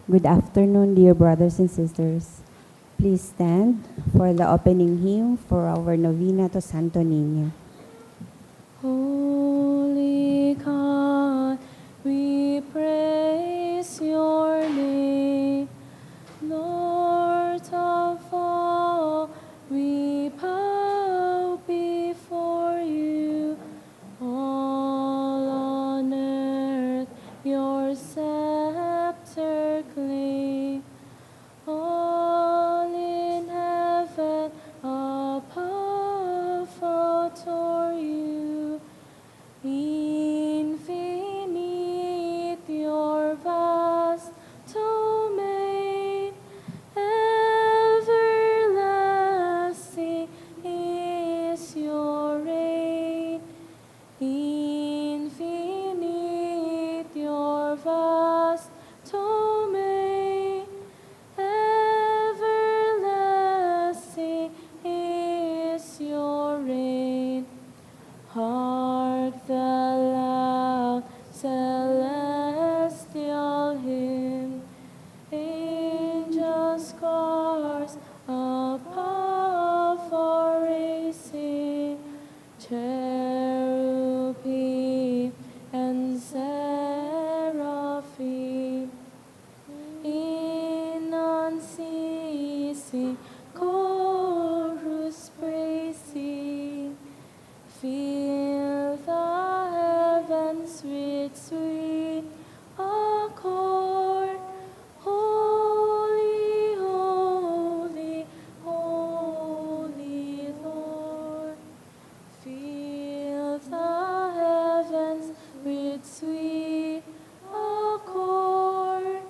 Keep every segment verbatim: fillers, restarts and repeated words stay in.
Good afternoon, dear brothers and sisters. Please stand for the opening hymn for our novena to Santo Niño. Holy God, we praise your name. Lord of all, we bow before you. All on earth your scepter claim. All in heaven above adore you. Infinite your vast domain, everlasting is your reign. Infinite your vast domain, everlasting is your reign. Hark the loud celestial hymn, angels' choirs above are raising, cherubim and seraphim, in unceasing chorus praising, fill the heavens with sweet accord. Holy, holy, holy Lord. Fill the heavens with sweet accord.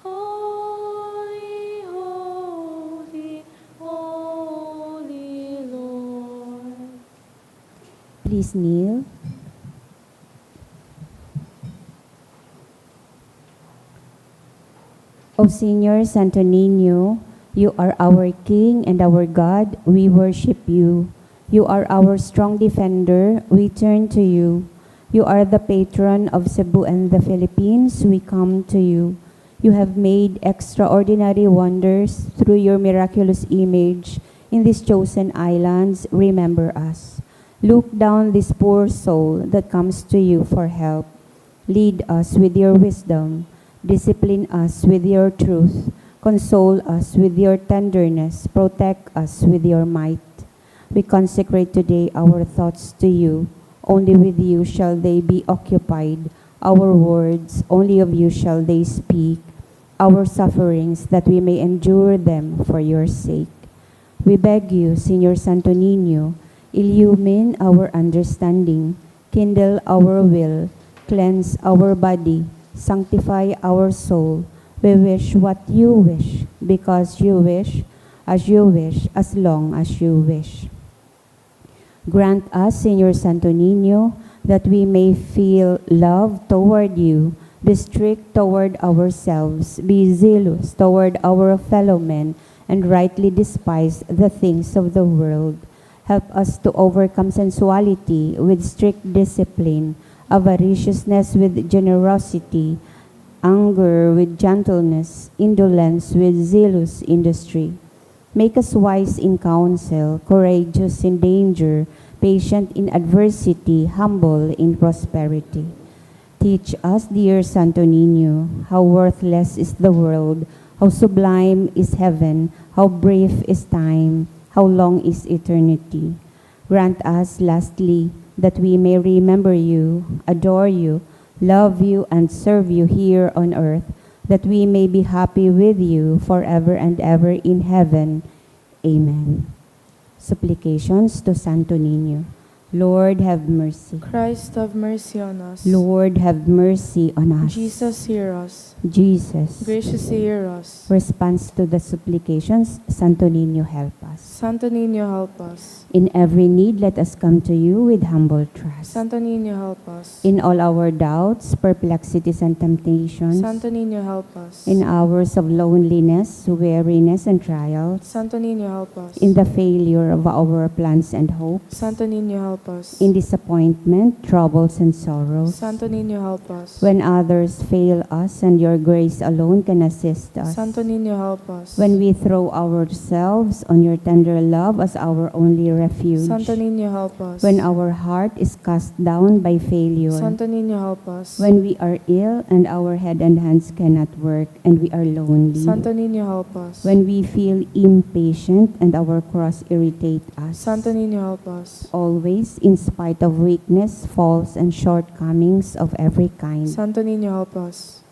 Holy, holy, holy Lord. Please kneel. O Señor Santo Niño, you are our King and our God. We worship you. You are our strong defender. We turn to you. You are the patron of Cebu and the Philippines. We come to you. You have made extraordinary wonders through your miraculous image in these chosen islands. Remember us. Look down this poor soul that comes to you for help. Lead us with your wisdom. Discipline us with your truth. Console us with your tenderness. Protect us with your might. We consecrate today our thoughts to you. Only with you shall they be occupied. Our words, only of you shall they speak. Our sufferings, that we may endure them for your sake. We beg you, Señor Santo Niño, illumine our understanding, kindle our will, cleanse our body, sanctify our soul. We wish what you wish, because you wish, as you wish, as long as you wish. Grant us, Señor Santo Niño, that we may feel love toward you, be strict toward ourselves, be zealous toward our fellow men, and rightly despise the things of the world. Help us to overcome sensuality with strict discipline, avariciousness with generosity, anger with gentleness, indolence with zealous industry. Make us wise in counsel, courageous in danger, patient in adversity, humble in prosperity. Teach us, dear Santo Niño, how worthless is the world, how sublime is heaven, how brief is time, how long is eternity. Grant us, lastly, that we may remember you, adore you, love you, and serve you here on earth, that we may be happy with you forever and ever in heaven. Amen. Supplications to Santo Niño. Lord, have mercy. Christ, have mercy on us. Lord, have mercy on us. Jesus, hear us. Jesus, graciously hear us. Response to the supplications, Santo Niño, help us. Santo Niño, help us. In every need, let us come to you with humble trust. Santo Niño, help us. In all our doubts, perplexities, and temptations. Santo Niño, help us. In hours of loneliness, weariness, and trials. Santo Niño, help us. In the failure of our plans and hopes. Santo Niño, help us. In disappointment, troubles, and sorrows. Santo Niño, help us. When others fail us and your grace alone can assist us. Santo Niño, help us. When we throw ourselves on your tender love as our only refuge. Santo Niño, help us. When our heart is cast down by failure. Santo Niño, help us. When we are ill and our head and hands cannot work and we are lonely. Santo Niño, help us. When we feel impatient and our cross irritate us. Santo Niño, help us. Always, in spite of weakness, faults, and shortcomings of every kind. Santo Niño, help us.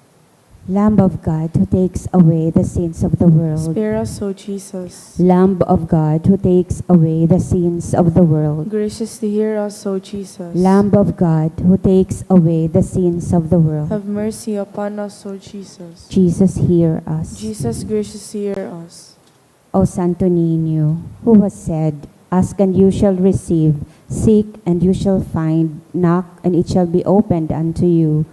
Lamb of God, who takes away the sins of the world. Spare us, O Jesus. Lamb of God, who takes away the sins of the world. Graciously hear us, O Jesus. Lamb of God, who takes away the sins of the world. Have mercy upon us, O Jesus. Jesus, hear us. Jesus, graciously hear us. O Santo Niño, who has said, "Ask and you shall receive, seek and you shall find, knock and it shall be opened unto you."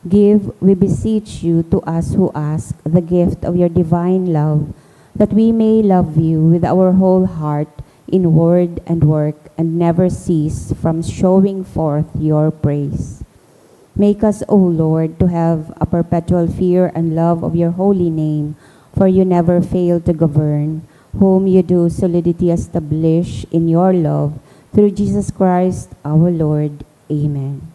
Give, we beseech you, to us who ask the gift of your divine love, that we may love you with our whole heart in word and work and never cease from showing forth your praise. Make us, O Lord, to have a perpetual fear and love of your holy name, for you never fail to govern, whom you do solidly establish in your love, through Jesus Christ our Lord. Amen.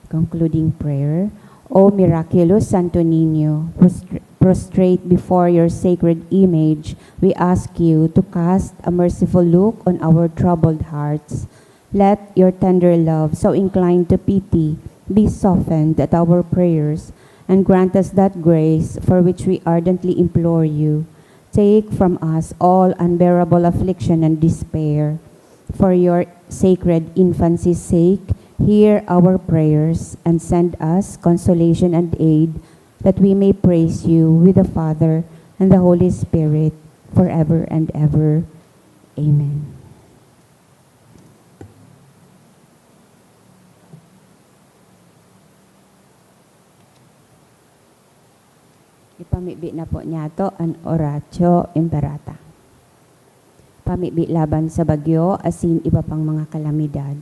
Concluding prayer. O miraculous Santo Niño, prostr-, prostrate before your sacred image, we ask you to cast a merciful look on our troubled hearts. Let your tender love, so inclined to pity, be softened at our prayers, and grant us that grace for which we ardently implore you. Take from us all unbearable affliction and despair. For your sacred infancy's sake, hear our prayers and send us consolation and aid, that we may praise you with the Father and the Holy Spirit, forever and ever. Amen. Ipamibi na po niyato an Oratio Imperata. Pamibi laban sa bagyo asin iba pang mga kalamidad.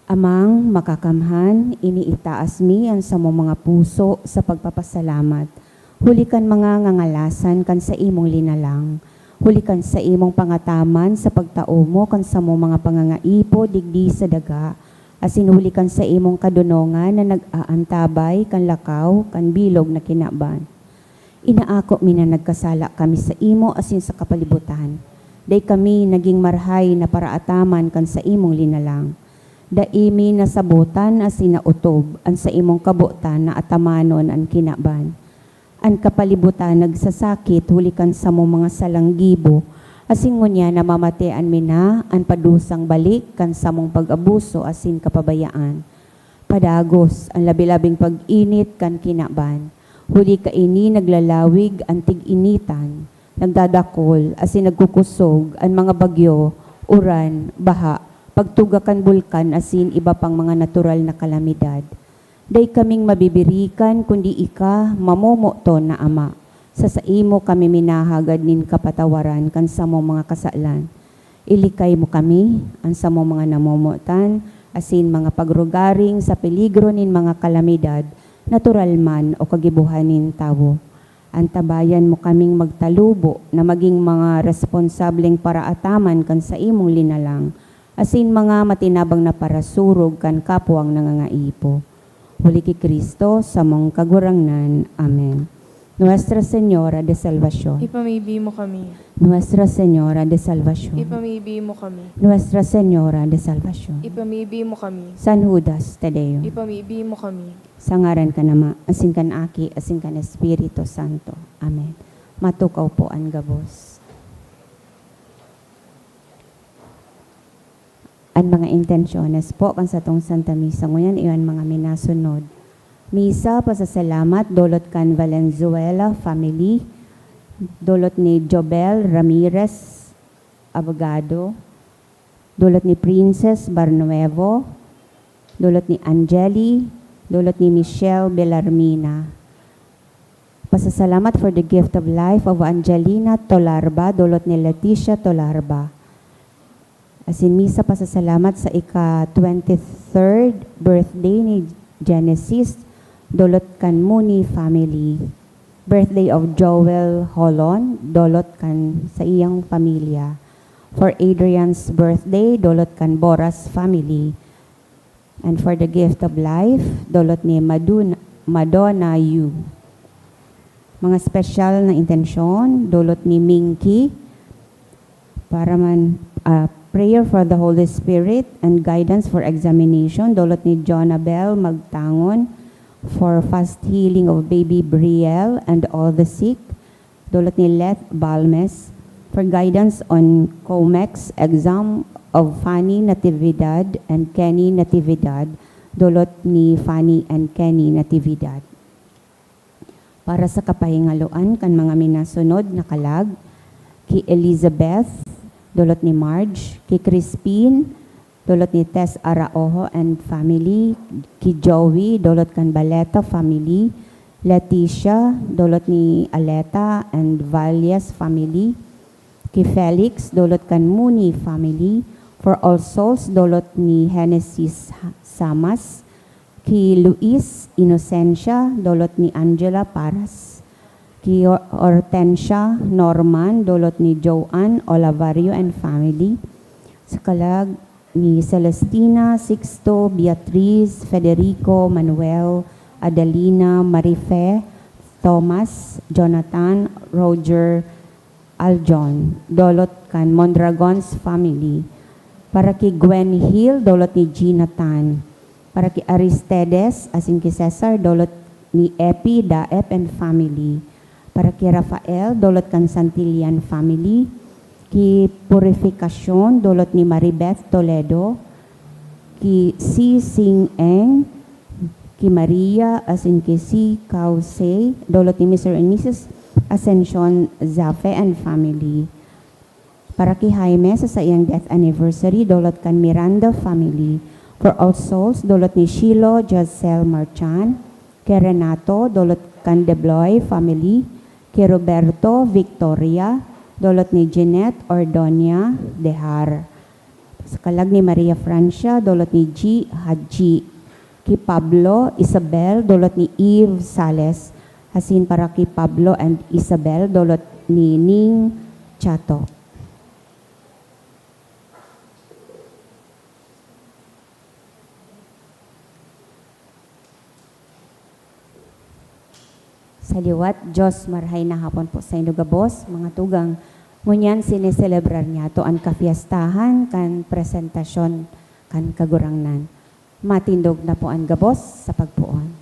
Amang Makakamhan, iniitaas mi an samong mga puso sa pagpapasalamat, huli kan mga ngangalasan kan saimong linalang, huli kan saimong pangataman sa pagtao mo kan samong mga pangangaipo digdi sa daga, asin huli kan saimong kadonongan na nag-aantabay kan lakaw kan bilog na kinaban. Inaako mi na nagkasala kami saimo asin sa kapalibutan. Dai kami nagin marahay na paraataman kan saimong linalang. Dai mi nasabotan asin naotob an saimong kabotan na atamanon an kinaban. An kapalibutan nagsasakit huli kan samong mga salang gibo, asin ngunyan namamatean mi na an padusang balik kan samong pag-abuso asin kapabayaan. Padagos an labi-labing pag-init kan kinaban, huli kaini naglalawig an tig-initan, nagdadakol asin nagkukusog an mga bagyo, uran, baha, pagtuga kan bulkan asin iba pang mga natural na kalamidad. Dai kaming mabibirikan kundi ika, mamomoton na Ama. Sa saimo kami minahagad nin kapatawaran kan samong mga kasalan. Ilikay mo kami, an samong mga namomotan, asin mga pagrugaring sa peligro nin mga kalamidad, natural man o kagibohan nin tawo. Antabayan mo kaming magtalubo na magin mga responsableng paraataman kan saimong linalang, asin mga matinabang na parasurog kan kapwang nangangaipo. Huli ki Cristo, samong Kagurangnan. Amen. Nuestra Señora de Salvacion. Ipamibi mo kami. Nuestra Señora de Salvacion. Ipamibi mo kami. Nuestra Señora de Salvacion. Ipamibi mo kami. San Judas Tadeo. Ipamibi mo kami. Sa ngaran kan Ama, asin kan Aki, asin kan Espiritu Santo. Amen. Matukaw po an gabos. An mga intensyones po kan satong Santa Misa ngunyan iyo an mga minasunod. Misa, pasasalamat, dulot kan Valenzuela family, dulot ni Jobel Ramirez, abogado, dulot ni Princess Barnuevo, dulot ni Angeli, dulot ni Michelle Belarmina. Pasasalamat for the gift of life of Angelina Tolarba, dulot ni Leticia Tolarba. Asin misa pasasalamat sa ika-twenty-third birthday ni Genesis, dolot kan Muni family. Birthday of Joel Holon, dolot kan sa iyang pamilya. For Adrian's birthday, dolot kan Boras family. And for the gift of life, dolot ni Madun-, Madonna Yu. Mga special na intensyon, dolot ni Minky, para man, ah, prayer for the Holy Spirit and guidance for examination, dolot ni Jonabel Magtangon, for fast healing of baby Brielle and all the sick, dolot ni Leth Balmes, for guidance on COMEX exam of Fanny Natividad and Kenny Natividad, dolot ni Fanny and Kenny Natividad. Para sa kapahingaloan kan mga minasunod na kalag, ki Elizabeth, dolot ni Marge, ki Crispin, dolot ni Tess Araojo and family, ki Joey, dolot kan Baleta family, Leticia, dolot ni Aleta and Valles family, ki Felix, dolot kan Muni family, for all souls, dolot ni Genesis Samas, ki Luis Inocencia, dolot ni Angela Paras, ki Hor-, Hortensia Norman, dolot ni Joanne Olavario and family, sa kalag ni Celestina, Sixto, Beatriz, Federico, Manuel, Adelina, Marife, Thomas, Jonathan, Roger, Aljon, dolot kan Mondragons family. Para ki Gwen Hill, dolot ni Gina Tan. Para ki Aristedes asin ki Cesar, dolot ni Epi, Daep and family. Para ki Rafael, dolot kan Santillan family. Ki Purificacion, dolot ni Maribeth Toledo. Ki Si Sing Eng, ki Maria asin ki Si Kao Sei, dolot ni Mister and Missus Ascension Zafe and family. Para ki Jaime sa saiyang death anniversary, dolot kan Miranda family. For all souls, dolot ni Shilo Josel Marchan, ki Renato, dolot kan Debloy family, ki Roberto, Victoria, dolot ni Jeanette Ordonia Dehar. Sa kalag ni Maria Francia, dolot ni G Hadji. Ki Pablo, Isabel, dolot ni Eve Sales. Asin para ki Pablo and Isabel, dolot ni Ning Chato. Sa liwat, Diyos, marahay na hapon po saindo gabos, mga tugang. Ngunyan, sineselebrar niyato an kapiestahan kan presentasyon kan Kagurangnan. Matindog na po an gabos sa pagpoon.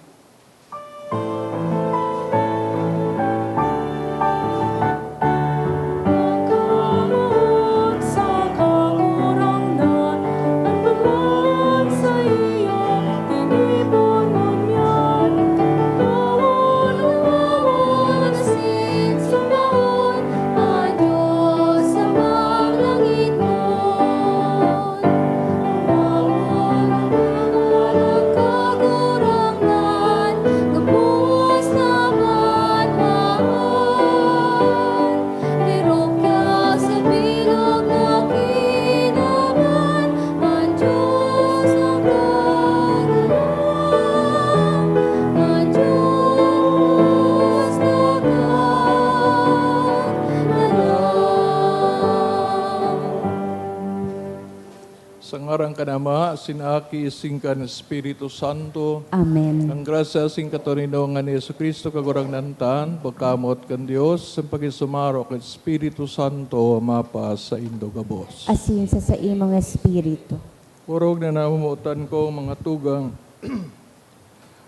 Sa ngaran kan Ama, asin Aki, asin kan Espiritu Santo. Amen. Ang grasya asin katoninongan ni Jesu-Cristo, Kagurangnan ta, an pagkamoot kan Dios, an pakisumaro kan Espiritu Santo, mapasaindo gabos. Asin sa saimong espiritu. Orog na namomotan ko, mga tugang,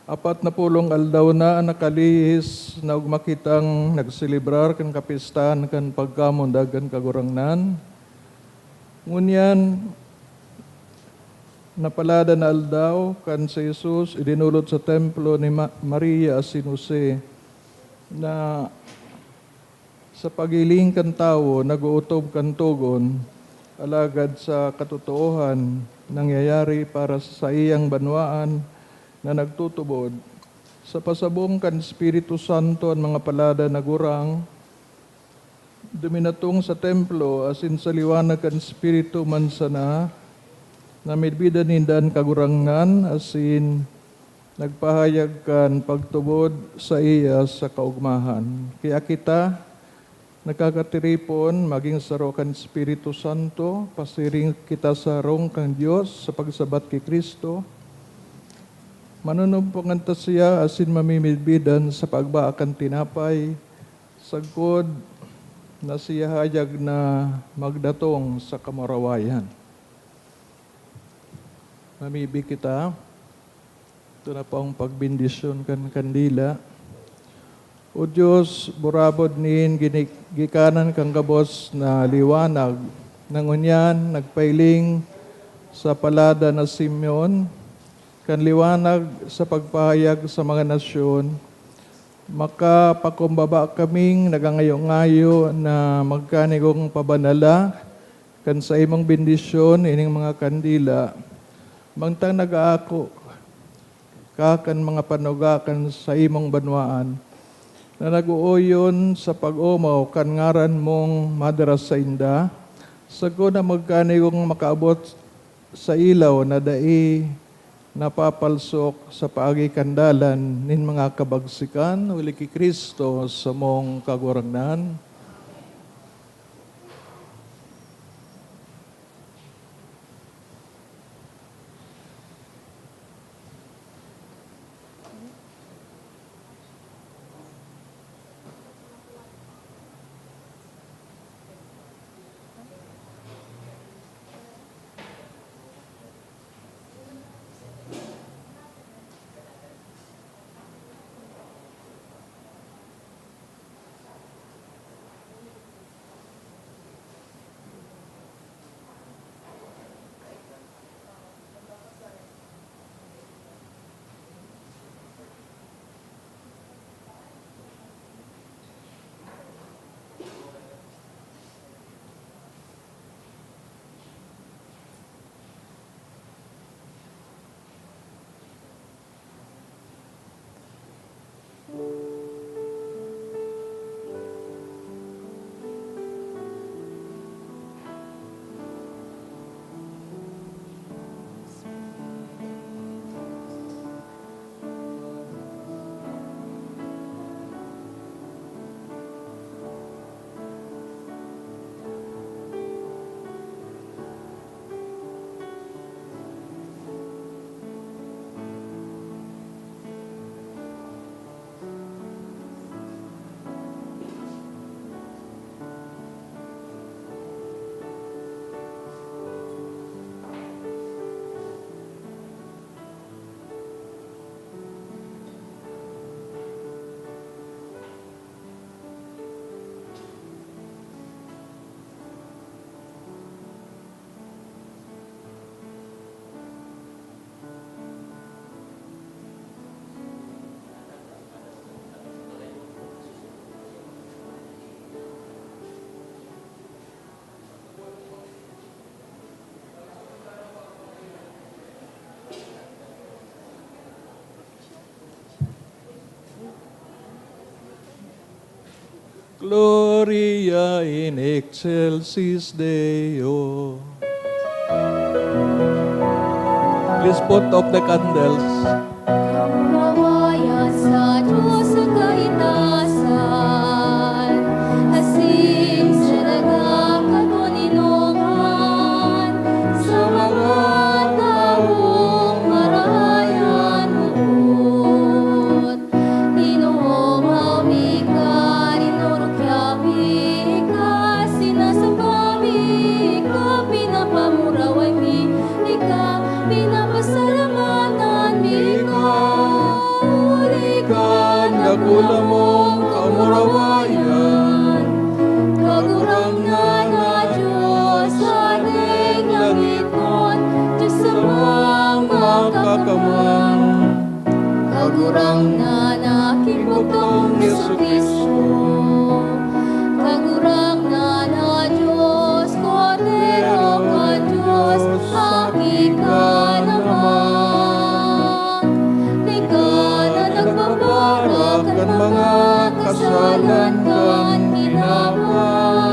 apat na pulong aldaw na an nakalihis na ugma kitang nagselebrar kan kapistahan kan pagkamundag kan Kagurangnan. Ngunyan, napalada na aldaw kan si Jesus idinulot sa templo ni Ma-, Maria asin Jose, na sa paghiling kan tawo, nag-ootob kan togon, alagad sa katotoohan, nangyayari para sa saiyang banwaan na nagtutubod. Sa pasabong kan Espiritu Santo, an mga palada na gurang, Duminatong sa templo asin sa liwanag kan Espiritu man sana, namidbidan ninda an Kagurangnan asin nagpahayag kan pagtubod saiya sa kaogmahan. Kaya kita, nagkakatiripon, magin saro kan Espiritu Santo, pasiring kita sa harong kan Dios sa pagsabat ki Cristo. Manunumpongan ta siya asin mamimidbidan sa pagbaa kan tinapay, sagkod na siya hayag na magdatong sa kamurawayan. Mamibi kita. Ito na pong pagbendisyon kan kandila. O Dios, burabod nin gini-, gikanan kan gabos na liwanag, na ngunyan nagpailing sa palada na Simeon, kan liwanag sa pagpahayag sa mga nasyon, makapakumbaba kaming nagangayo-ngayo na magkanigong pabanala kan saimong bendisyon ining mga kandila, mantang nag-aako ka kan mga panuga kan saimong banwaan, na nag-ooyon sa pag-omaw kan ngaran mong madara sainda, sagkod na magkanigong makaabot sa ilaw na dai napapalsok sa paagi kan dalan nin mga kabagsikan, huli ki Cristo, samong Kagurangnan. Gloria in excelsis Deo. Please put off the candles. Kamurawayan sa Diyos sa kaitaasan, asin sa daga katoninongan, sa mga tawong marahay an lugod. Ginoo, mawi ka, inorok yabi ka, sinasamba mi ka, pinapamuraway mi ika, pinapasalamatan mi ka. Huli kan dakula mong kamurawayan, Kagurangnan na Diyos, Hadeng langitnon, Diyos sa mga makakamang. Kagurangnan na Kibukong Jesu-Cristo, Kagurangnan na Diyos, Kordero kan Diyos, Aki ka naman. Ika na nagpapara kan mga kasalan kan ginaba.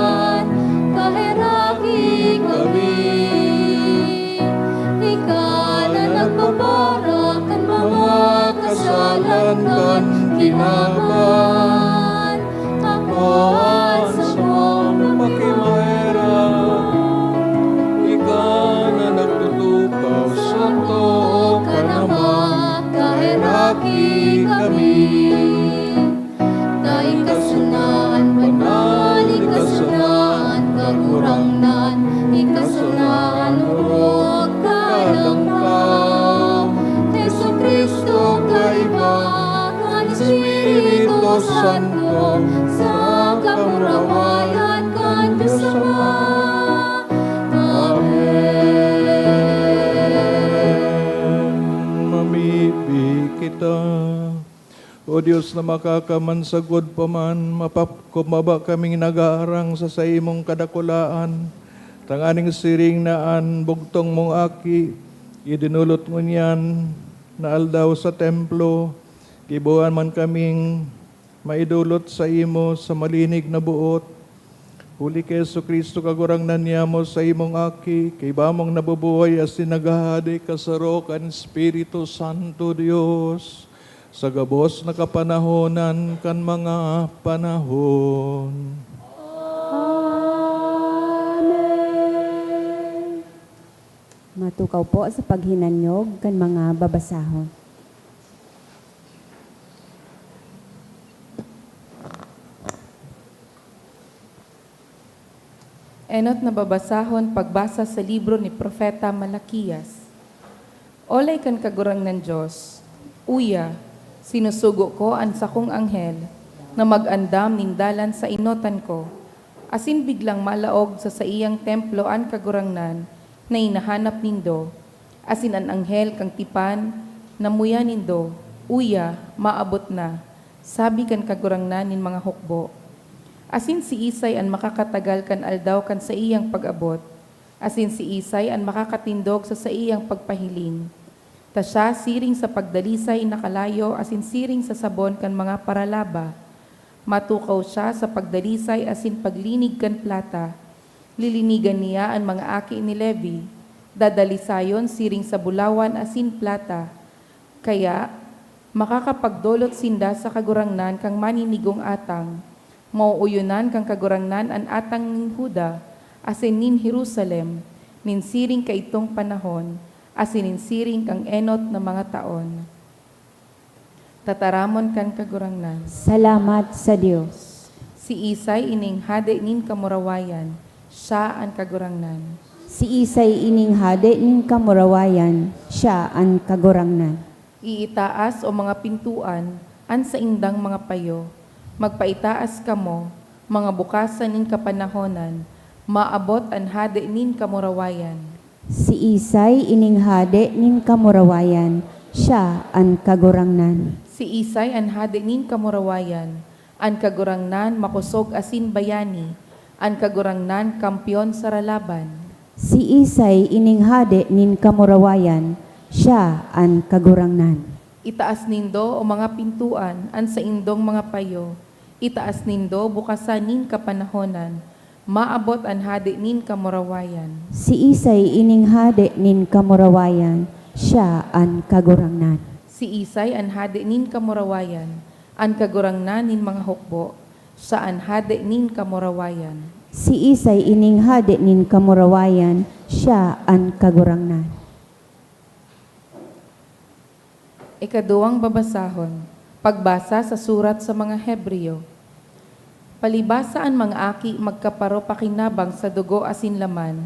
aki kami. Ta ika sana an banal, ika sana an kagurangnan, ika sana an orog kan langkaw. Jesu-Cristo, kaiba kan Espiritu Santo, sa kamurawayan kan Dios Ama. Amen. Mamibi kita. O Dios na makakamansagod pa man, mapapkumbaba kaming nagaarang sa saimong kadakulaan, tanganing siring na an bugtong mong Aki, idinolot ngunyan na aldaw sa templo, gibohan man kaming maidolot saimo sa malinig na boot. Huli ki Jesu-Cristo, Kagurangnan niamo, saimong Aki, kaiba mong nabubuhay asin naghahade ka sa roha kan Espiritu Santo, Dios, sa gabos na kapanahonan kan mga panahon. Amen. Matukaw po sa paghinanyog kan mga babasahon. Enot na babasahon pagbasa sa libro ni Propeta Malaquias. Olay kan Kagurangnan Dios, uya, sinusugo ko an sakong anghel na mag-andam nin dalan sa enotan ko, asin biglang malaog sa saiyang templo an Kagurangnan na hinahanap nindo, asin an anghel kan tipan na muya nindo, uya, maabot na, sabi kan Kagurangnan nin mga hukbo. Asin siisay an makakatagal kan aldaw kan saiyang pag-abot? Asin siisay an makakatindog sa saiyang pagpahiling? Ta siya siring sa pagdalisay nakalayo asin siring sa sabon kan mga paralaba. Matukaw siya sa pagdalisay asin paglinig kan plata. Lilinigan niya an mga aki ni Levi, dadalisayon siring sa bulawan asin plata. Kaya, makakapagdolot sinda sa Kagurangnan kan maninigong atang. Mauuyonan kan Kagurangnan an atang nin Juda asin nin Jerusalem, nin siring kaidtong panahon, asin nin siring kan enot na mga taon. Tataramon kan Kagurangnan. Salamat sa Dios. Siisay ining hade nin kamurawayan, siya an Kagurangnan. Siisay ining hade nin kamurawayan, siya an Kagurangnan. Iitaas, o mga pintoan, an saindang mga payo. Magpaitaas kamo, mga bukasan nin kapanahonan, maabot an hade nin kamurawayan. Siisay ining hade nin kamurawayan, siya an Kagurangnan. Siisay an hade nin kamurawayan, an Kagurangnan makosog asin bayani, an Kagurangnan kampeon sa ralaban. Siisay ining hade nin kamurawayan, siya an Kagurangnan. Itaas nindo, o mga pintoan, an saindong mga payo. Itaas nindo, bukasan nin kapanahonan. Maabot an hade nin kamurawayan. Siisay ining hade nin kamurawayan, siya an Kagurangnan. Siisay an hade nin kamurawayan, an Kagurangnan nin mga hukbo, siya an hade nin kamurawayan. Siisay ining hade nin kamurawayan, siya an Kagurangnan. Ikaduwang babasahon, pagbasa sa surat sa mga Hebreo. Palibasa an mga aki magkaparopakinabang sa dugo asin laman,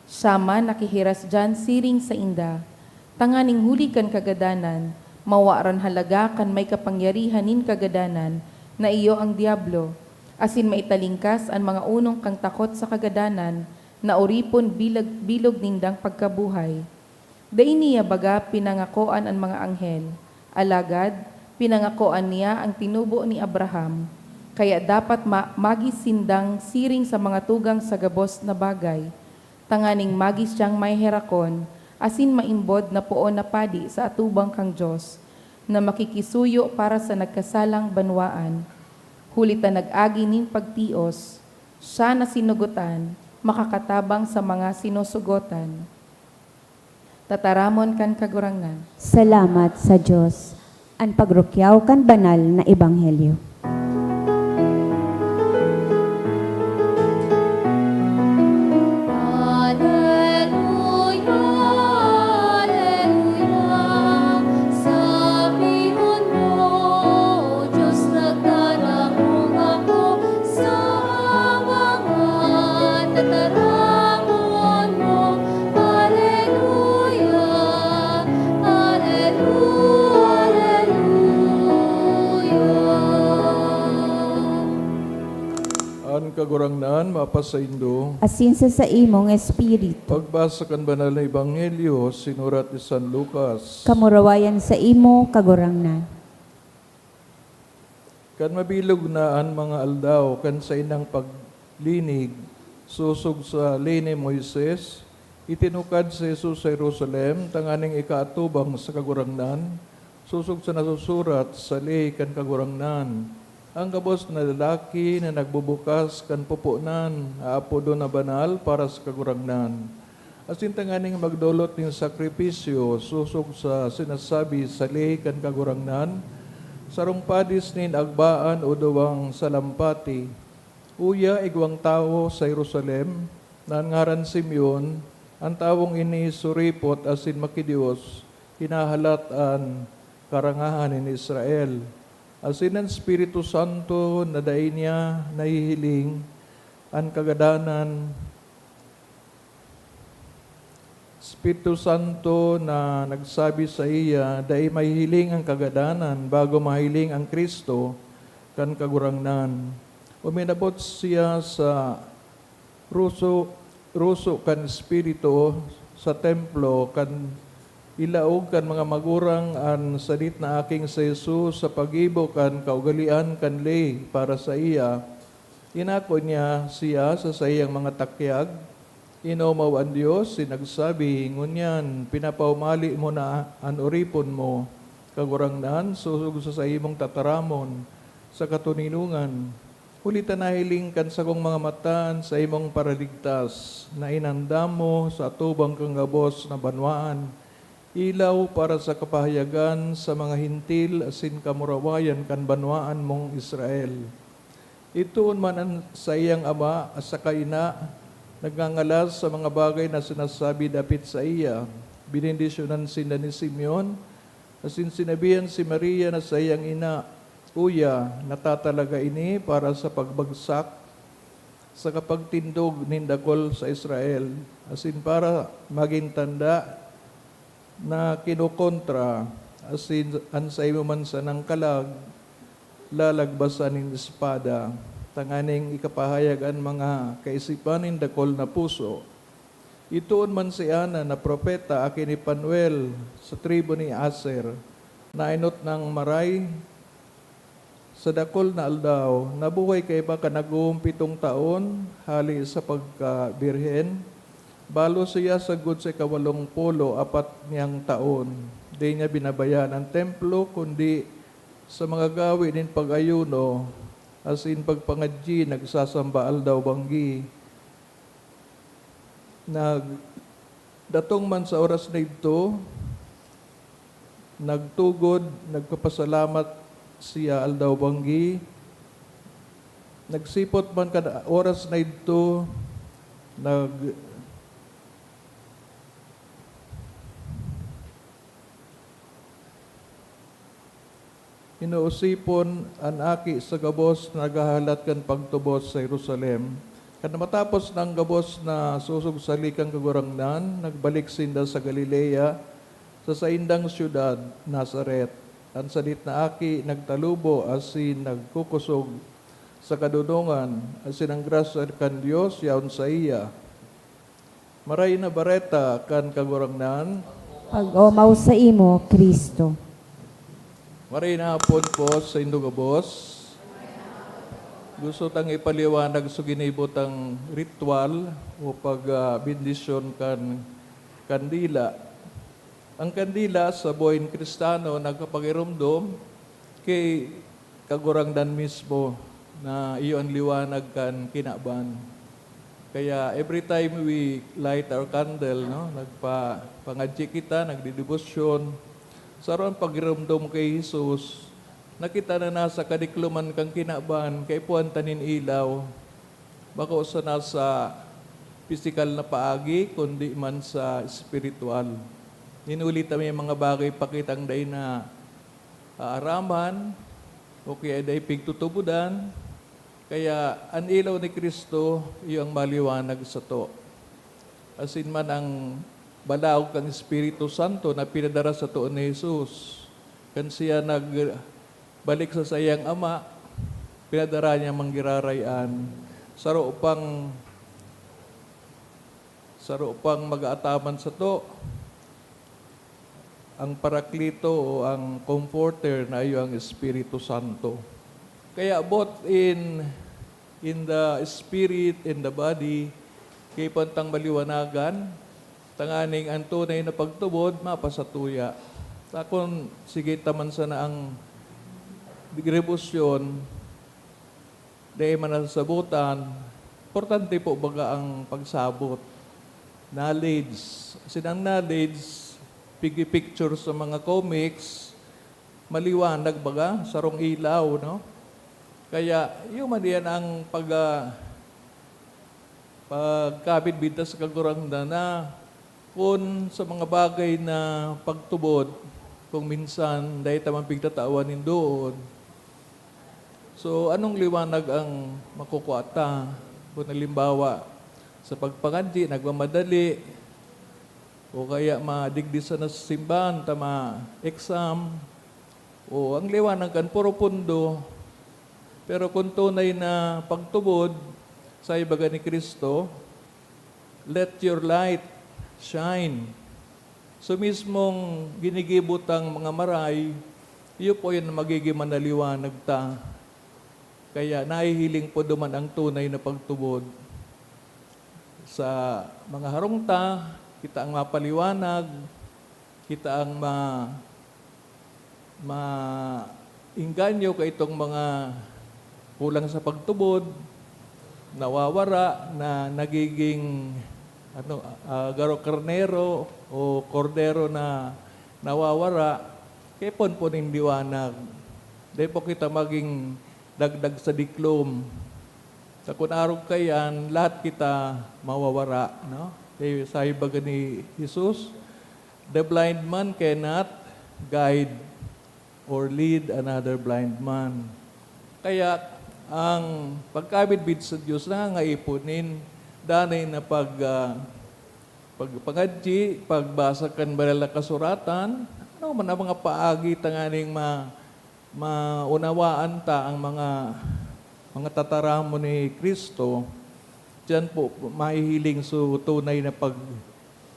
siya man nakihiras diyan siring sainda, tanganing huli kan kagadanan, mawaran halaga kan may kapangyarihan nin kagadanan na iyo an Diablo, asin maitalingkas an mga onong kan takot sa kagadanan na oripon bilag-, bilog nindang pagkabuhay. Dai niya baga pinangakoan an mga anghel, alagad pinangakoan niya an tinubo ni Abraham. Kaya dapat ma-, magin sindang siring sa mga tugang sa gabos na bagay, tanganing magin siyang maheherakon asin maimbod na poon na padi sa atubang kan Dios, na makikisuyo para sa nagkasalang banwaan. Huli ta nag-agi nin pagtios, siya na sinugotan, makakatabang sa mga sinusugotan. Tataramon kan Kagurangnan. Salamat sa Dios. An pagrukyaw kan banal na ebanghelyo. Aleluya, aleluya, sa Kagurangnan, mapasaindo. Asin sa saimong espiritu. Pagbasa kan Banal na Ebanghelyo, sinurat ni San Lucas. Kamurawayan sa imo, Kagurangnan. Kan mabilog na an mga aldaw kan saindang paglinig, sosog sa ley ni Moises, itinukad si Jesus sa Jerusalem tanganing ikaatubang sa Kagurangnan, sosog sa nasusurat sa ley kan Kagurangnan. Ang gabos na lalaki na nagbubukas kan puponan aapodon na banal para sa Kagurangnan. Asin tanganing magdolot nin sakripisyo sosog sa sinasabi sa ley kan Kagurangnan, sarong padis nin agbaan o duwang salampati. Uya, igwang tawo sa Jerusalem na an ngaran Simeon, an tawong ini suripot asin makidios, hinahalat an karangahan nin Israel. Asin an Espiritu Santo na dai niya nahihiling an kagadanan, Espiritu Santo na nagsabi saiya, dai mahihiling an kagadanan bago mahiling an Cristo kan Kagurangnan. Uminabot siya sa ruso, ruso kan Espiritu sa templo kan ilaog kan mga magurang an sadit na aking si Jesus sa paggibo kan kaugalean kan ley para saiya. Inako niya siya sa saiyang mga takyag, inomaw an Dios, asin nagsabi, ngunyan, pinapaumali mo na an oripon mo, Kagurangnan, sosog sa saimong tataramon sa katoninongan. Huli ta nahiling kan sakong mga mata an saimong paraligtas na inandam mo sa atubang kan gabos na banwaan, ilaw para sa kapahayagan sa mga Hentil asin kamurawayan kan banwaan mong Israel. Idtoon man an saiyang ama saka ina nagngangalas sa mga bagay na sinasabi dapit saiya. Benendisyonan sinda ni Simeon, asin sinabihan si Maria na saiyang ina, uya, natatalaga ini para sa pagbagsak sa kapagtindog nin dakul sa Israel, asin para magin tanda na kinokontra, asin an saimo man sanang kalag lalagbasan nin espada, tanganing ikapahayag an mga kaisipan nin dakul na puso. Idtoon man si Ana na propeta, aki ni Fanuel, sa tribu ni Aser, naenot nang maray sa dakul na aldaw, nabuhay kaiba kan nag-oompitong taon hale sa pagkabirhen. Balos siya sagkod sa ikawalong pulo apat niyang taon. Dai niya binabayaan an templo, kundi sa mga gawe nin pag-ayuno asin pagpangadyi nagsasamba aldaw-banggi. Nag-, datong man sa oras na idto, nagtugod, nagpapasalamat siya aldaw-banggi. Nagsipot man kan oras na idto, nag-, inoosipon an aki sa gabos na naghahalat kan pagtubos sa Jerusalem. Kan matapos na an gabos na sosog sa ley kan Kagurangnan, nagbalik sinda sa Galilea, sa saindang syudad, Nazaret. An sadit na aki nagtalubo asin nagkukosog sa kadonongan, asin an grasya kan Dios yaon saiya. Maray na Bareta kan Kagurangnan. Pag-omaw saimo, Cristo. Maray na hapon po saindo gabos. Gusto tang ipaliwanag sa ginibo tang ritual o pag, ah, bendisyon kan kandila. Ang kandila sa buhay ni Kristiyano nagpapagiromdom ki Kagurangnan mismo na iyo an liwanag kan kinaban. Kaya every time we light our candle, no, nagpa-, pangadyi kita, nagdedebosyon, saro an pagiromdom ki Jesus, na kita na nasa kadikloman kan kinaban, kaipuhan ta nin ilaw. Bako sana sa pisikal na paagi, kundi man sa espiritual. Nin huli ta may mga bagay pa kitang dai naaaraman o kaya dai pigtutubodan, kaya an ilaw ni Cristo iyo ang maliwanag sato. Asin man an balaog kan Espiritu Santo na pinadara sato ni Jesus. Kan siya nagbalik sa saiyang Ama, pinadara niya man giraray an Saro pang, saro pang mag-aataman sato, ang Paraklito o ang Comforter na iyo ang Espiritu Santo. Kaya both in, in the spirit and the body, kaipuhan tang maliwanagan, tanganing ang tunay na pagtubod mapasatuya. Takon sige ta man sana ang debosyon, dai man nasasabotan, importante po baga ang pagsabot. Knowledge. Kasi ang knowledge, pigi-picture sa mga comics, maliwanag baga, sarong ilaw, no? Kaya, yun man yan ang pag, ah, pagkabidbid ta sa Kagurangnan na kun sa mga bagay na pagtubod, kung minsan dai ta man pigtatawan nin doon. So, anong liwanag ang makukua ta? Kung halimbawa, sa pagpangadyi, nagmamadali, o kaya madigdi sana sa simbahan ta ma-exam, o ang liwanag kan puro pundo. Pero kung tunay na pagtubod, sa ibaga ni Cristo, "Let your light shine." So, mismong ginigibo tang mga maray, iyo po yan magiging manaliwanag ta. Kaya nahihiling po duman ang tunay na pagtubod. Sa mga harong ta, kita ang mapaliwanag, kita ang ma-, maengganyo kaitong mga kulang sa pagtubod, nawawara, na nagiging, ano, ah, garo karnero o kordero na nawawara, kaipuhan po nin liwanag. Dai po kita maging dagdag sa diklom. Ta kun arog kaiyan, lahat kita mawawara, no? Kaya sabi baga ni Jesus, "The blind man cannot guide or lead another blind man." Kaya ang pagkabidbid sa Dios nangangaipo nin danay na pag, ah, pagpangadyi, pagbasa kan Banal na Kasuratan, ano man ang mga paagi tanganing ma-, maunawaan ta ang mga, mga tataramon ni Cristo, diyan po mahihiling so tunay na pag-,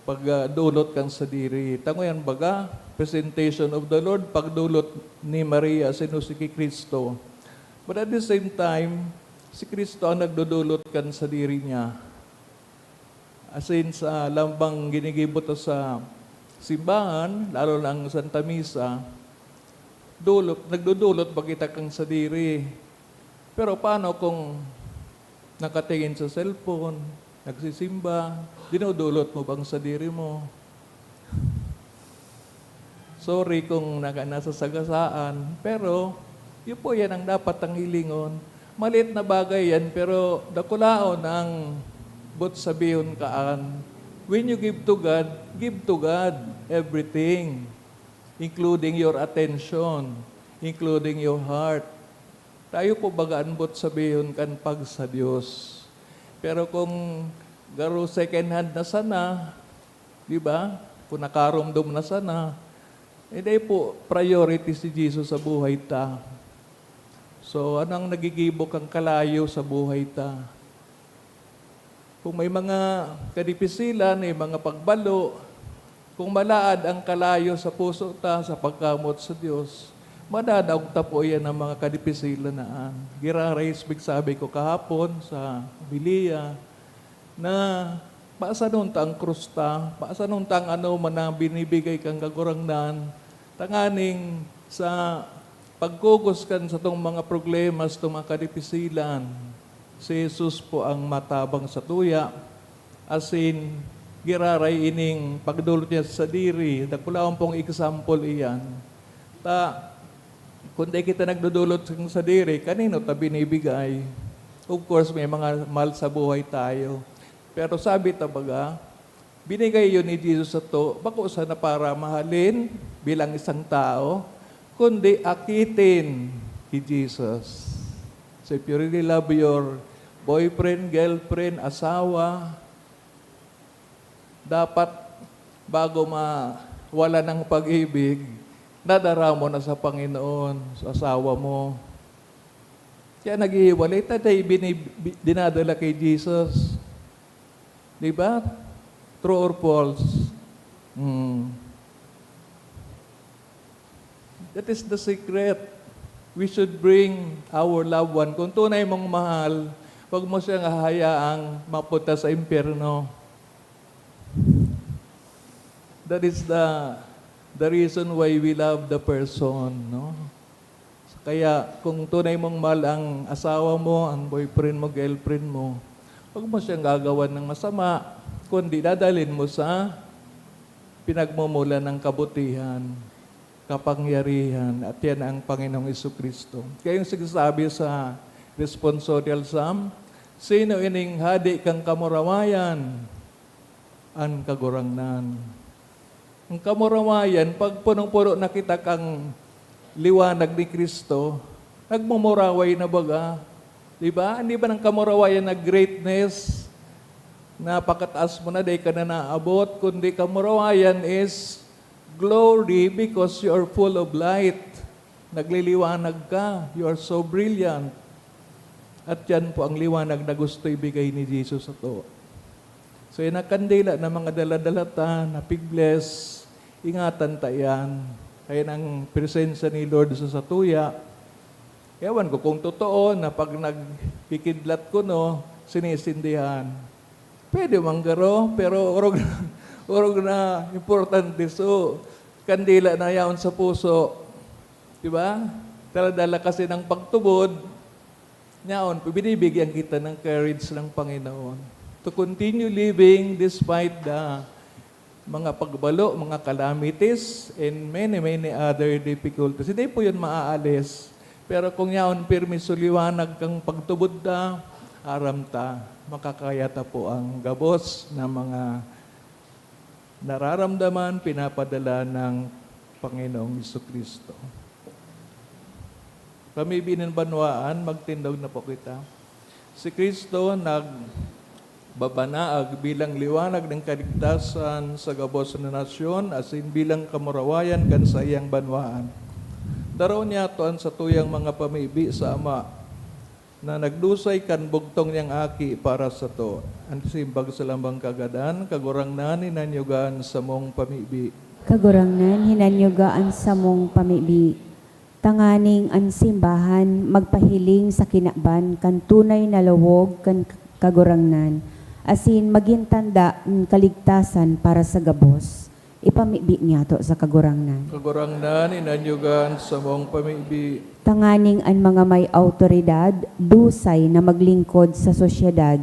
pagdolot kan sadiri. Tango yan baga, presentation of the Lord, pagdolot ni Maria asin Jose ki Cristo. But at the same time, si Cristo ang nagdodolot kan sadiri niya. Asin sa lambang ginigibo ta sa simbahan, lalo na ang Santa Misa, dulot, nagdodolot ba kita kan sadiri? Pero paano kung nakatingin sa cellphone, nagsisimba, dinodolot mo bang sadiri mo? Sorry kung naka-, nasa sagasaan, pero yun po, yan ang dapat tang hilingon. Maliit na bagay yan, pero dakulaon ang boot sabihon kaan. When you give to God, give to God everything, including your attention, including your heart. Tayo po baga an boot sabihon kan pag sa Dios. Pero kung garo second hand na sana, di ba? Kung nakaromdom na sana, eh, dai po priority si Jesus sa buhay ta. So, ano ang nagigibo kan kalayo sa buhay ta? Kung may mga kadipisilan, may mga pagbalo, kung malaad ang kalayo sa puso ta sa pagkamoot sa Dios, madadaog ta po iyan ang mga kadipisilan na an. Giraray sa pigsabi ko kahapon sa homilya, na paasanon ta ang krus ta, paasanon ta ang anoman na binibigay kan Kagurangnan, tanganing sa pagkugos kan satong mga problema, satong mga kadipisilan, si Jesus po ang matabang satuya, asin giraray ining pagdolot niya sa sadiri. Dakulaon pong example iyan. Ta, kun dai kita nagdodolot kan sadiri, kanino ta binibigay? Of course, may mga mahal sa buhay tayo. Pero sabi ta baga, binigay yun ni Jesus sato, bako sana para mahalin bilang isang tao, kundi akitin ki Jesus. So if you really love your boyfriend, girlfriend, asawa, dapat bago mawala ng pag-ibig, nadara mo na sa Panginoon, sa asawa mo. Kaya naghihiwalay, ta dai bini-, bi-, dinadala kay Jesus. Di ba? True or false? Hmm. That is the secret. We should bring our loved one. Kung tunay mong mahal, wag mo siyang hahayaang mapunta sa impyerno. That is the, the reason why we love the person, no? Kaya kung tunay mong mahal ang asawa mo, ang boyfriend mo, girlfriend mo, wag mo siyang gagawan ng masama, kundi dadalhin mo sa pinagmumulan ng kabutihan, kapangyarihan, at yan ang Panginoong Jesu-Cristo. Kaya yung sinasabi sa responsorial psalm, "Sino ining hade kan kamurawayan?" An Kagurangnan. Ang kamurawayan, pag punong-puno na kita kan liwanag ni Cristo, nagmumuraway na baga. Di ba? Hindi ba ang kamurawayan na greatness? Napakataas mo na, dai ka na naabot, kundi kamurawayan is glory because you are full of light. Nagliliwanag ka. You are so brilliant. At yan po ang liwanag na gusto ibigay ni Jesus sato. So, yan ang kandila na mga dala-dala ta, na pigles, ingatan ta yan. Ayan ang presensya ni Lord sa satuya. Ewan ko kung totoo na pag nagkikidlat ko, no, sinisindihan. Pwede man garo, pero orog, orog na importante. So, kandila na yaon sa puso. Di ba? Dala-dala kasi ng pagtubod, yaon, binibigyan kita ng courage ng Panginoon to continue living despite the mga pagbalo, mga calamities, and many, many other difficulties. Hindi po yun maaalis. Pero kung yaon pirmi sa liwanag kan pagtubod ta, aram ta, makakaya ta po ang gabos na mga nararamdaman, pinapadala ng Panginoong Jesu-Cristo. Pamibi nin banwaan, magtindog na po kita. Si Cristo nagbabanaag bilang liwanag ng kaligtasan sa gabos na nasyon, asin bilang kamurawayan kan saiyang banwaan. Daraw niyato an satuyang mga pamibi sa Ama, na nagdusay kan bugtong niyang Aki para sato. An simbag sa lambang kagadan, Kagurangnan, hinanyuga an samong pamibi. Kagurangnan, hinanyuga an samong pamibi. Tanganing an simbahan magpahiling sa kinaban kan tunay na lawog kan Kagurangnan, asin magin tanda nin kaligtasan para sa gabos. Ipamibi niyato sa Kagurangnan. Kagurangnan, hinanyuga an samong pamibi. Tanganing an mga may awtoridad, dusay na maglingkod sa sosyedad,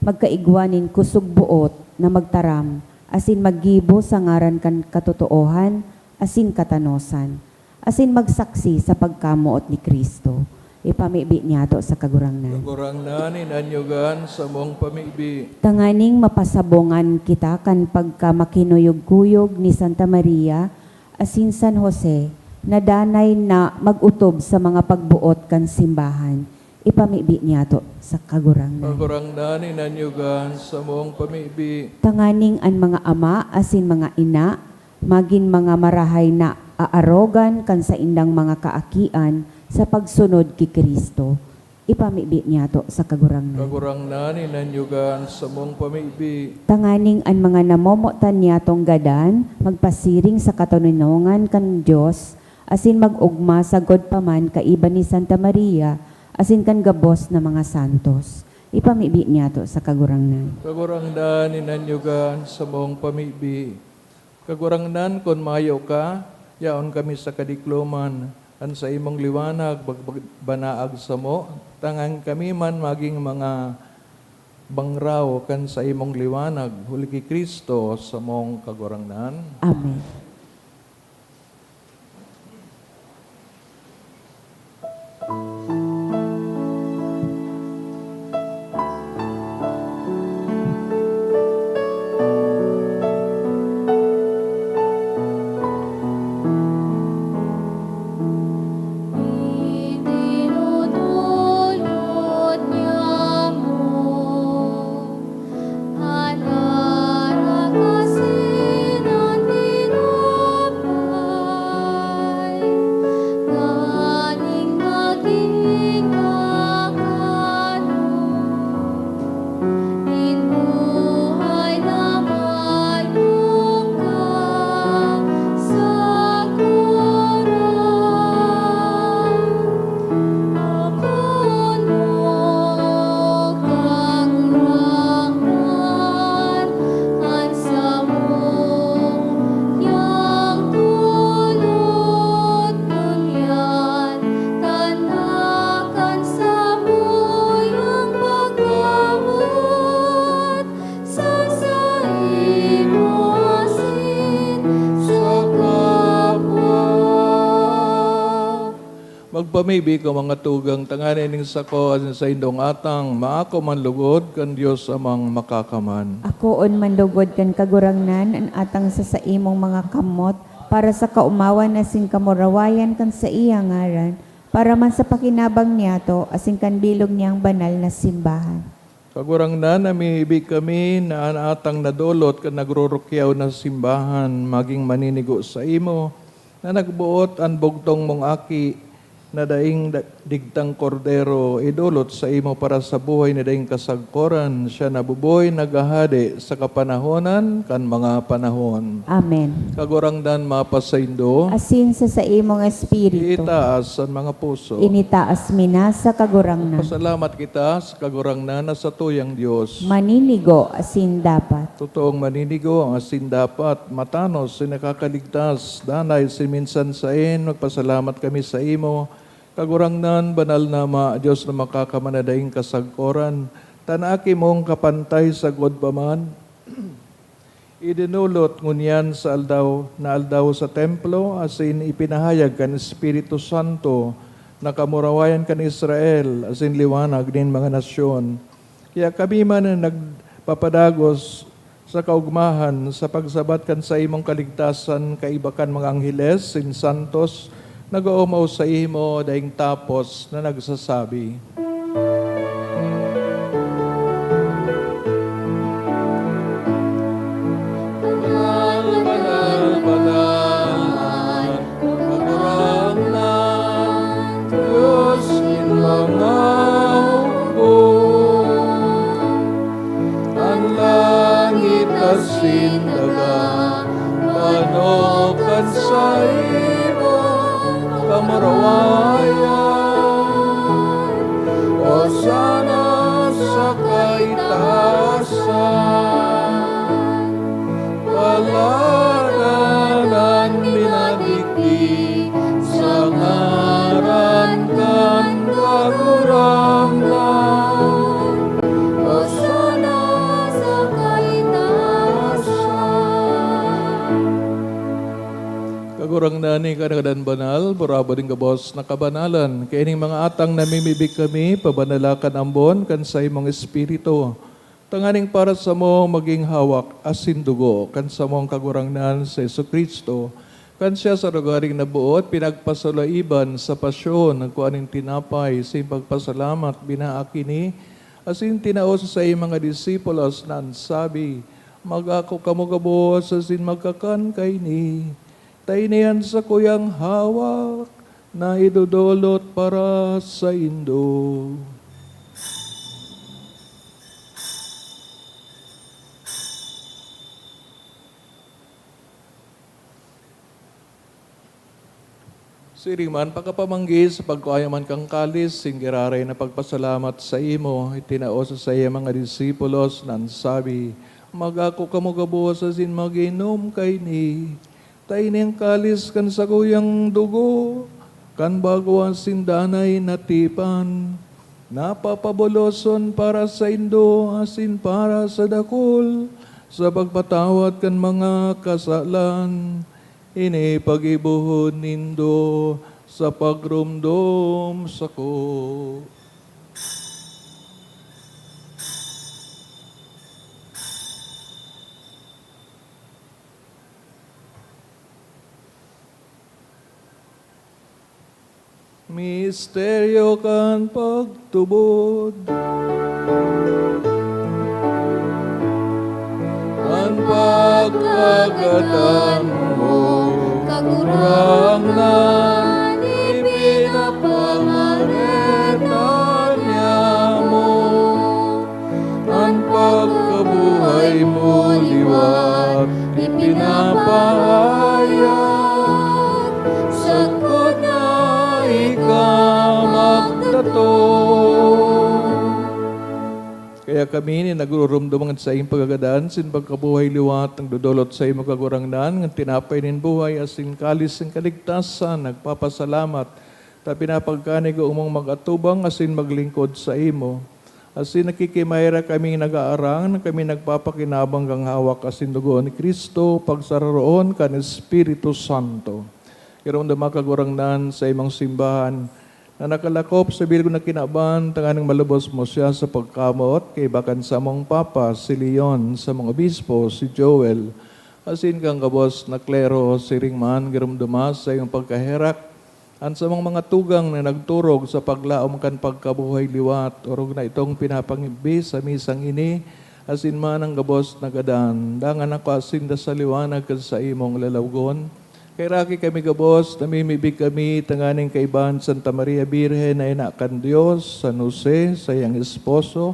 magkaigwa nin kusog boot na magtaram asin maggibo sa ngaran kan katotoohan asin katanosan, asin magsaksi sa pagkamoot ni Cristo. Ipamibi niyato sa Kagurangnan. Kagurangnan, hinanyuga an samong pamibi. Tanganing mapasabongan kita kan pagkamakinuyog-kuyog ni Santa Maria asin San Jose, na danay na mag-otob sa mga pagboot kan simbahan. Ipamibi niyato sa Kagurangnan. Kagurangnan, hinanyuga an samong pamibi. Tanganing an mga ama asin mga ina magin mga marahay na aarogan kan saindang mga kaakian sa pagsunod ki Cristo. Ipamibi niyato sa Kagurangnan. Kagurangnan, hinanyuga an samong pamibi. Tanganing an mga namomotan niyatong gadan magpasiring sa katoninongan kan Dios asin mag-ogma sagkod pa man kaiba ni Santa Maria asin kan gabos na mga santos. Ipamibi niyato sa Kagurangnan. Kagurangnan, hinanyuga an samong pamibi. Kagurangnan, kun mayo ka, yaon kami sa kadikloman. An saimong liwanag magbanaag samo, tanganing kami man magin mga bangraw kan saimong liwanag, huli ki Cristo, samong Kagurangnan. Amen. Magpamibi ka, mga tugang, tanganing ning sako asin saindong atang maako man lugod kan Dios Amang Makakaman. Akoon man lugod kan Kagurangnan an atang sa saimong mga kamot, para sa kaomawan asin kamurawayan kan saiyang ngaran, para man sa pakinabang niyato asin kan bilog niyang banal na simbahan. Kagurangnan, namimibi kami na an atang nadolot kan nagrurukyaw na simbahan magin maninigo saimo, na nagboot an bugtong mong Aki na daing da-, digtang Kordero, idolot saimo para sa buhay na daing kasagkoran. Siya nabubuhay, naghahade sa kapanahonan kan mga panahon. Amen. Kagurangnan mapasaindo. Asin sa saimong espiritu. Itaas an mga puso. Initaas mi na sa Kagurangnan. Pasalamat kita sa Kagurangnan na satuyang Dios. Maninigo asin dapat. Totoong maninigo asin dapat, matanos asin nakakaligtas, danay asin minsan saen, magpasalamat kami saimo, Kagurangnan, banal na Ama, Dios na makakaman na daing kasagkoran, ta an Aki mong kapantay sagkod pa man, idinolot ngunyan sa aldaw na aldaw sa templo, asin ipinahayag kan Espiritu Santo na kamurawayan kan Israel asin liwanag nin mga nasyon. Kaya kami man na nagpapadagos sa kaogmahan sa pagsabat kan saimong kaligtasan, kaiba kan mga angheles, sin santos, nag-oomaw saimo daing tapos na nagsasabi, "Banal, banal, banal an Kagurangnan, Dios nin mga hukbo. An langit asin daga banok kan saimong kamurawayan. Hosana sa kaitaasan. Paladan an minadigdi sa ngaran kan Kagurangnan. Hosana sa kaitaasan." Kagurangnan, ika na gadan banal, burabod nin gabos na kabanalan. Kaining mga atang namimibi kami, pabanala kan ambon kan saimong Espiritu, tanganing para samo magin hawak asin dugo kan samong Kagurangnan si Jesu-Cristo. Kan siya sa rogaring naboot, pinagpasalaiban sa pasyon, nagkua nin tinapay, asin pagpasalamat, binaak ini, asin tinao sa saiyang mga disipulos na an sabi, "Mag-ako kamo gabos asin magkakan kaini, ta ini an sakuyang hawak na idodolot para saindo." Siring man, pakapamanggi sa pagkua niya man kan kalis, asin giraray na pagpasalamat saimo, itinao sa saiyang mga disipulos na an sabi, "Mag-ako kamo gabos asin mag-inom kaini, ta ini an kalis kan sakuyang dugo kan bago asin danay na tipan, na papabuloson para saindo asin para sa dakul sa pagpatawad kan mga kasalan. Ini paggibohon nindo sa pagromdom sako." Misteryo kan pagtubod. An pagkagadan mo, Kagurangnan, ipinapamareta niamo. An pagkabuhay mo liwat ipinapahayag, sagkod na ika magdatong. Kaya kami, nin nagruromdom kan saing pagkagadan, sin pagkabuhay liwat, nagdodolot saimo, Kagurangnan, ngan tinapay nin buhay, asin kalis nin kaligtasan, nagpapasalamat, ta pinapagkanig mong mag-atubang asin maglingkod saimo. Asin nakikimaira kaming nag-aarang na kami nagpapakinabang kan hawak asin dugo ni Cristo, pagsararoon kan Espiritu Santo. Giromdoma, Kagurangnan, saimong simbahan, na nakalakop sa bilog na kinaban, tanganing malubos mo siya sa pagkamoot, kaiba kan samong Papa, si Leon, samong Obispo, si Joel, asin kan gabos na klero, siring man, giromdoma sa iyong pagkaherak, an samong mga tugang na nagturog sa paglaom kan pagkabuhay liwat, orog na itong pinapangibi sa misang ini, asin man an gabos na gadan. Dangan ako asin da sa liwanag kan saimong lalawgon. Kaheraki kami gabos, namimibi kami tanganing kaiba ni Santa Maria Birhen na ina kan Dios, San Jose, saiyang esposo,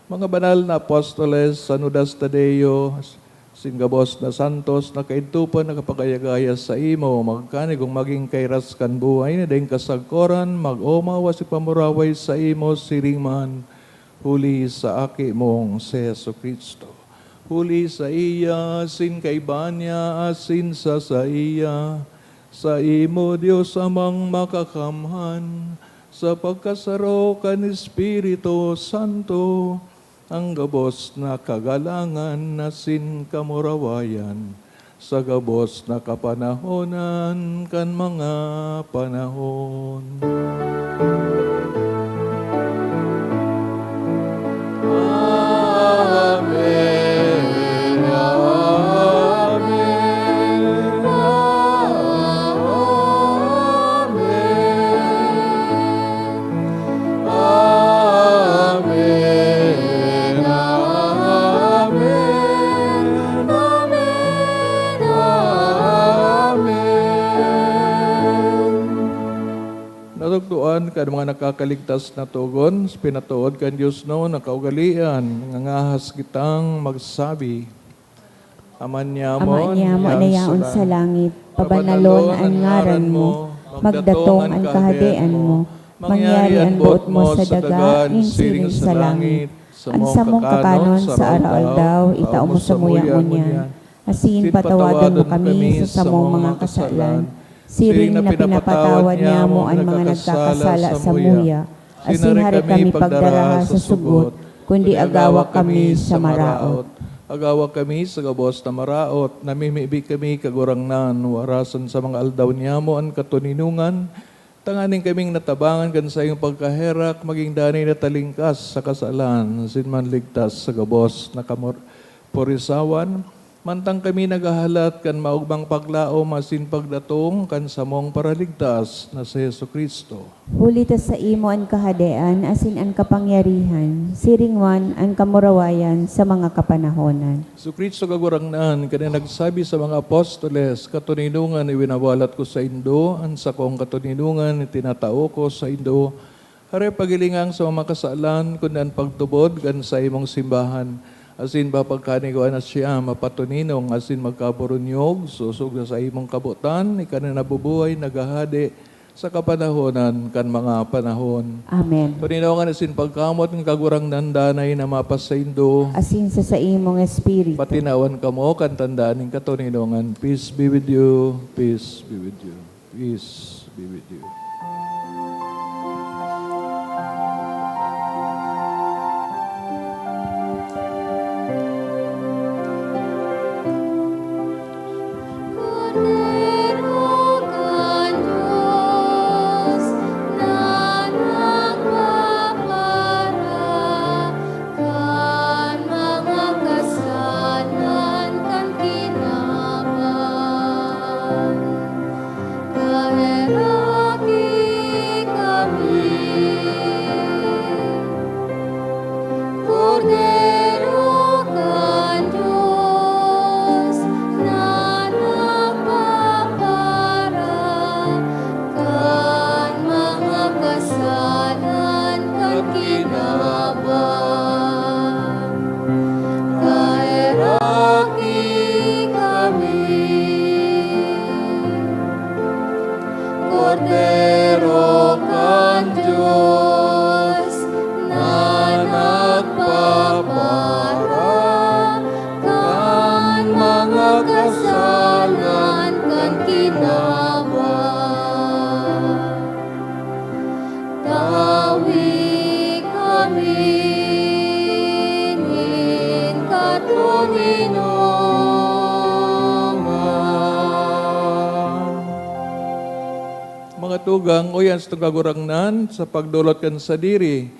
mga banal na apostoles, San Judas Tadeo, asin gabos na santos na kaidto pa nakapag-ayagaya saimo, magkanigong magin kairas kan buhay na daing kasagkoran, mag-omaw asin pamuraway saimo, siring man, huli sa Aki mong si Jesu-Cristo. Huli saiya, asin kaiba niya, asin sa saiya, saimo, Dios Amang Makakamhan, sa pagkasaro kan Espiritu Santo, an gabos na kagalangan asin kamurawayan, sa gabos na kapanahonan kan mga panahon. Amen. Amen. Amen. Amen. Amen. Amen. Amen. Natugdoan kan mga nakakaligtas na togon, pinatood kan Dios na kaugalean, nangangahas kitang magsabi, Ama niamo, Ama niamo na yaon sa langit, pabanalon an ngaran mo, magdatong an kahadean mo, mangyari an boot mo sa daga, nin siring sa langit. An samong kakanon sa araw-aldaw, itao mo samuya ngunyan. Asin patawadon mo kami sa samong mga kasalan, siring na pinapatawad niamo an mga nagkakasala samuya. Asin hare kami pagdaraha sa sugot, kundi agawa kami sa maraot. Agawa kami sa gabos na maraot, namimibi kami, Kagurangnan, warasan sa mga aldaw niamo an katoninongan, tanganing kaming natabangan kan saiyong pagkaherak, magin danay na talingkas sa kasalan, asin manligtas sa gabos na kamor-, purisawan, mantang kami naghahalat kan maogmang paglaom asin pagdatong kan samong Paraligtas na si Jesu-Cristo. Huli ta saimo an kahadean asin an kapangyarihan, siring man an kamurawayan sa mga kapanahonan. Jesu-Cristo, Kagurangnan, kan nagsabi sa mga apostoles, "Katoninongan iwinawalat ko saindo, an sakong katoninongan itinatao ko saindo." Hare, paghilinga an samong mga kasalan, kundi an pagtubod kan saimong simbahan. Asin ba pagkanigwa na siya mapatoninong asin magkaburunyog, sosog sa saimong kabotan, ika na nabubuhay, naghahade, sa kapanahonan kan mga panahon. Amen. Toninongan asin pagkamoot kan Kagurangnan danay na mapasaindo. Asin sa saimong espiritu. Patinawan kamo kan tanda nin katoninongan. Peace be with you. Peace be with you. Peace be with you. Kordero kan Dios na nagpapara kan mga kasalan kan kinaban. Kaheraki Tugang, o yan, sa Kagurangnan, sa pagdolot kan sadiri,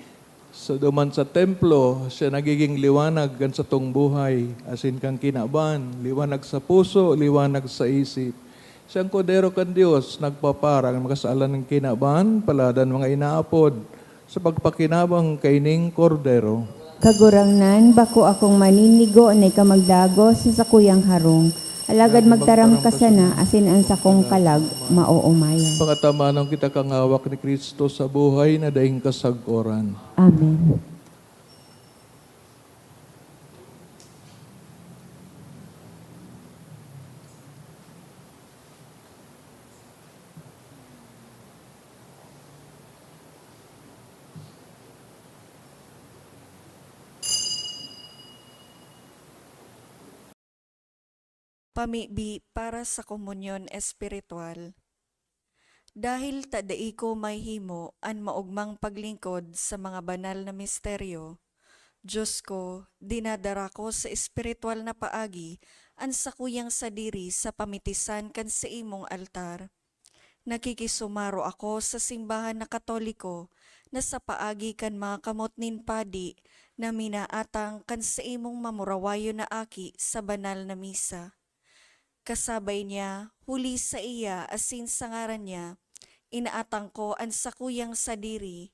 sa duman sa templo, siya nagiging liwanag kan satong buhay, asin kan kinaban, liwanag sa puso, liwanag sa isip. Siyang Kordero kan Dios, nagpaparang makasalan ng kinaban, paladan mga inaapod, sa pagpakinabang kaining Kordero. Kagurangnan, bako akong maninigo na ika magdagos sa sakuyang harong, alagad magtaram ka sana, asin an sakong kalag maoomayan. Pangatamanon kita kan hawak ni Cristo sa buhay na daing kasagkoran. Amen. Pamibi para sa komunyon espiritual. Dahil ta dai ko mahihimo an maogmang paglingkod sa mga banal na misteryo, Diyos ko, dinadara ko sa espiritual na paagi an sakuyang sadiri sa pamitisan kan saimong altar. Nakikisumaro ako sa simbahan na Katoliko na sa paagi kan mga kamot nin padi na minaatang kan saimong mamurawayon na aki sa banal na misa. Kasabay niya, huli saiya asin sa ngaran niya, inaatang ko an sakuyang sadiri.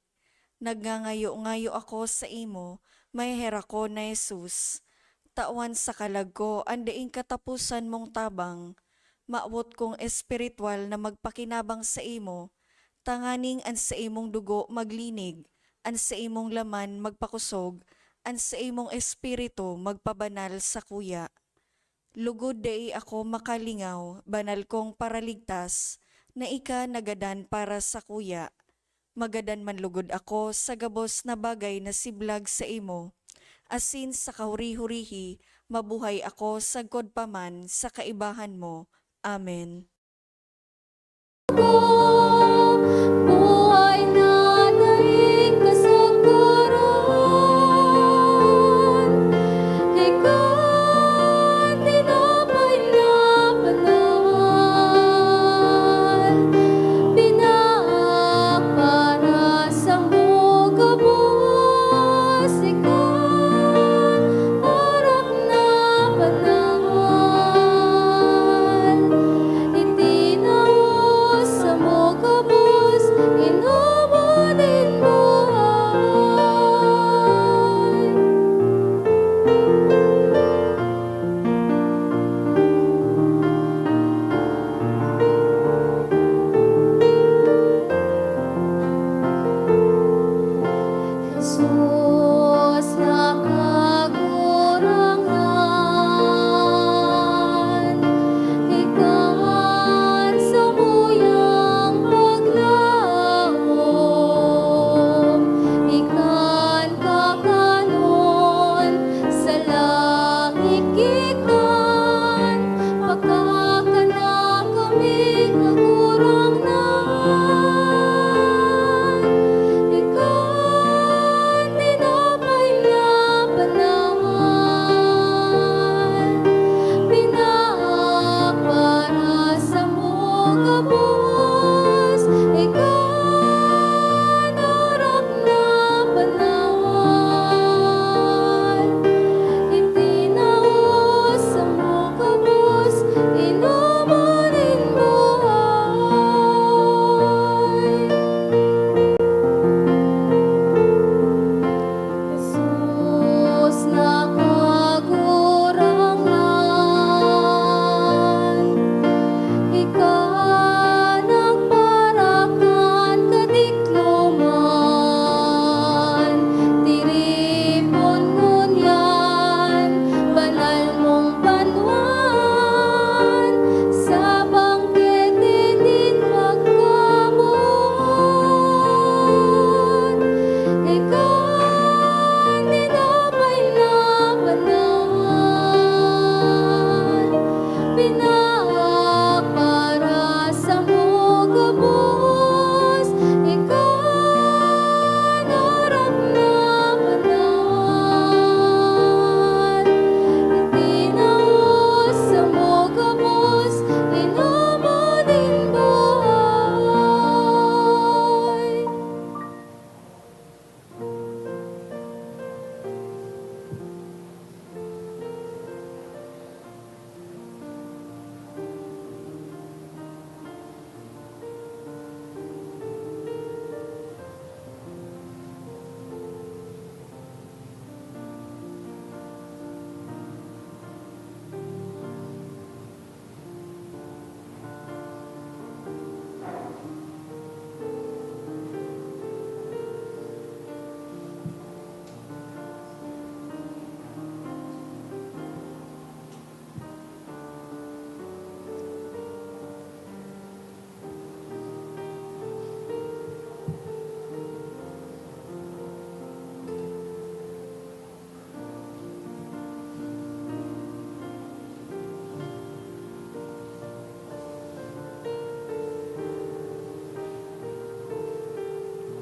Nagngangayo-ngayo ako saimo, maheherak ko na Jesus. Tawan sa kalag ko an daing kataposan mong tabang. Mawot kong espiritual na magpakinabang saimo, tanganing an saimong dugo maglinig, an saimong laman magpakosog, an saimong espiritu magpabanal sakuya. Lugod dai ako makalingaw, banal kong Paraligtas, na ika nagadan para sakuya. Magadan man lugod ako sa gabos na bagay na siblag saimo, asin sa kahuri-hurihi, mabuhay ako sagkod pa man sa kaibahan mo. Amen. Buhay na daing kasagkoran, ika an tinapay na banal, binaak para samo gabos, ika an arak na banal. Ika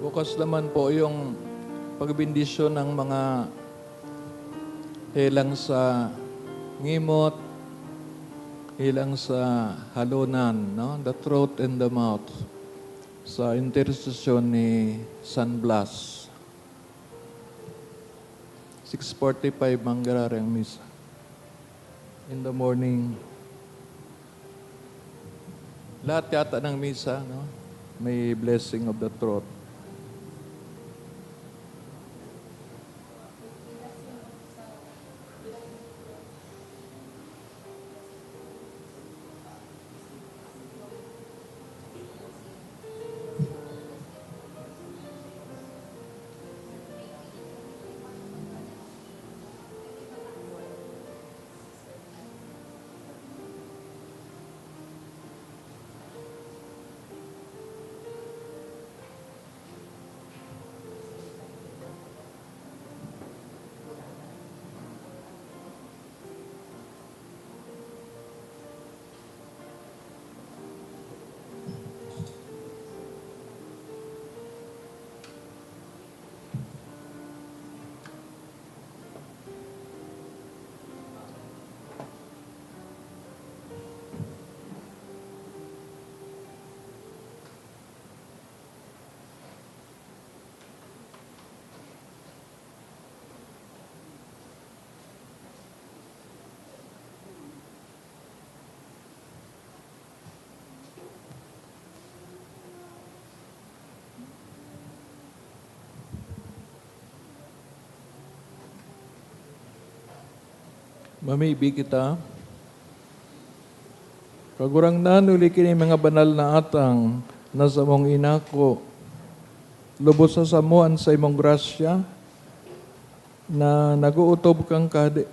Bukas naman po yung pagbendisyon ng mga helang sa ngimot, helang sa halonan, no? The throat and the mouth, sa intercession ni San Blas. Six forty-five mangyayari ang misa. In the morning. Lahat yata ng misa, no? May blessing of the throat. Mamibi kita. Kagurangnan, huli ki nin mga banal na atang na samong inako, lubos sa samo an saimong grasya na nag-ootob kan kade-,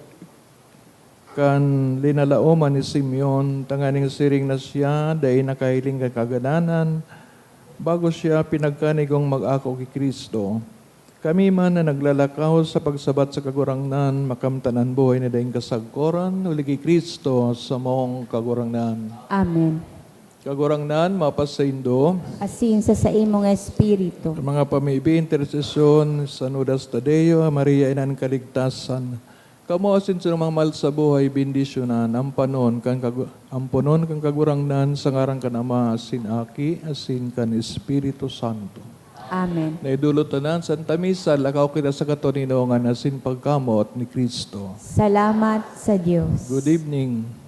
kan linalaoman ni Simeon, tanganing siring na siya dai nakahiling kan kagadanan, bago siya pinagkanigong mag-ako ki Cristo. Kami man na naglalakaw sa pagsabat sa Kagurangnan, makamtan an buhay na daing kasagkoran, huli ki Cristo, samong Kagurangnan. Amen. Kagurangnan, mapasaindo. Asin sa saimong espiritu. Mga pamibi, intersesyon San Judas Tadeo, Maria, Ina nin Kaligtasan. Kamo asin sinumang mahal sa buhay, bendisyonan an panon kan kagu-, an ponon kan Kagurangnan, sa ngaran kan Ama, asin Aki, asin kan Espiritu Santo. Amen. Naidulot na an Santa Misa, lakaw kita sa katoninongan asin pagkamoot ni Cristo. Salamat sa Dios. Good evening.